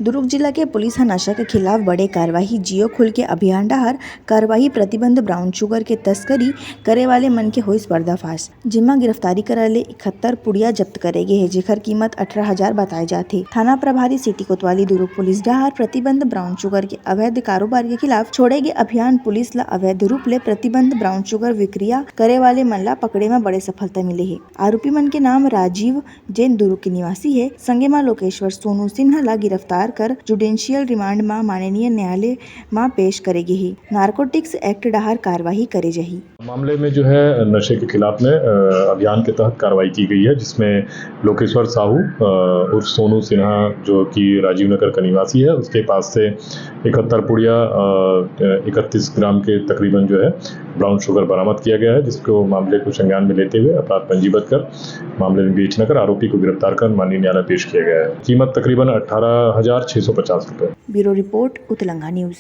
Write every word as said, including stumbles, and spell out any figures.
दुरूग जिला के पुलिस ह नशा के खिलाफ बड़े कार्रवाई जियो खुल के अभियान डहार कार्रवाई प्रतिबंध ब्राउन शुगर के तस्करी करे वाले मन के होइस पर्दाफाश, जेमा गिरफ्तारी करे ले इकहत्तर पुड़िया जब्त करे गे हे, जेकर कीमत अठारह हजार बताए जाथे। थाना प्रभारी सिटी कोतवाली दुरूग पुलिस डहार प्रतिबंध ब्राउन शुगर के अवैध कारोबार के खिलाफ छोड़े गे अभियान पुलिस ल अवैध रूप ले प्रतिबंध ब्राउन शुगर विक्रिया करे वाले मन ल पकड़े म बड़े सफलता मिले हे। आरोपी मन के नाम राजीव जैन दुरूग के निवासी हे, संगे म लोकेश्वर सोनू सिन्हा ला गिरफ्तार कर जुडिशियल रिमांड म माननीय न्यायालय म पेश करे गे हे। नारकोटिक्स एक्ट डहार कार्रवाई करे जाही। मामले में जो है नशे के खिलाफ में, अ, अभियान के तहत कार्रवाई की गई है, जिसमें लोकेश्वर साहू, अ, उर्फ सोनू सिन्हा, जो कि राजीव नगर का निवासी है, उसके पास से इकहत्तर पुड़िया, अ, इकतीस ग्राम के तकरीबन जो है ब्राउन शुगर बरामद किया गया है, जिसको मामले को संज्ञान में लेते हुए अपराध पंजीबद्ध कर मामले में विवेचना कर आरोपी को गिरफ्तार कर माननीय न्यायालय पेश किया गया है। कीमत तकरीबन अठारह हजार छह सौ पचास रुपए। ब्यूरो रिपोर्ट, उतलंगा न्यूज।